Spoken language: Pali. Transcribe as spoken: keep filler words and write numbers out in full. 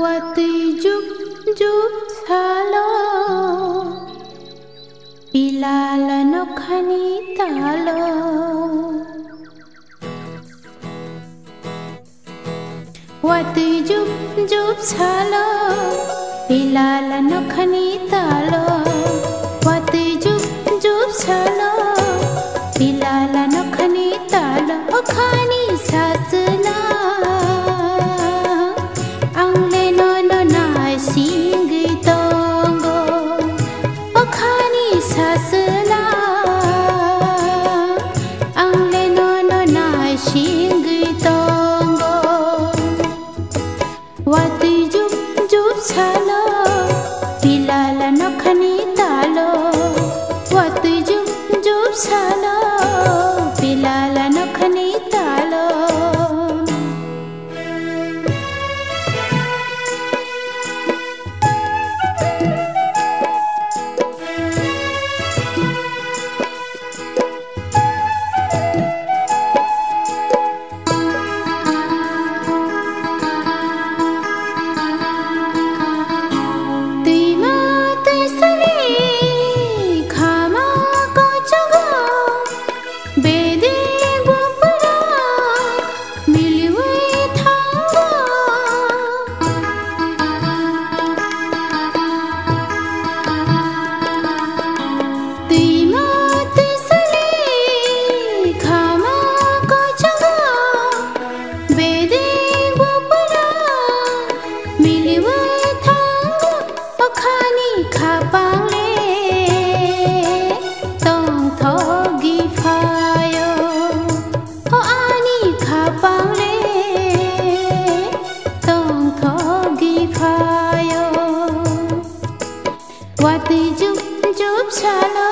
Watui jup jup sālo, pilāla nokkhani tālo. Watui jup jup sālo, pilāla nokkhani tālo. Watui jup jup sālo, pilāla nokkhani tālo. Okhāni sāsana, ang le no no nai singui tongo. Okhāni sāsana, ang le no no nai singui tongo. Watui jup jup sālo, pilāla nokkhani tālo. Watui jup jup sālo, pilāla nokkhani tālo. Tuima tuisali khama kocogo, bedi gupara miliwai thango. Tuima tuisali khama kocogo, bedi gupara miliwai thango. Okhāni khapang le tongthogi phāyo. Okhāni khapang le tongthogi phāyo. Watui jup jup sālo,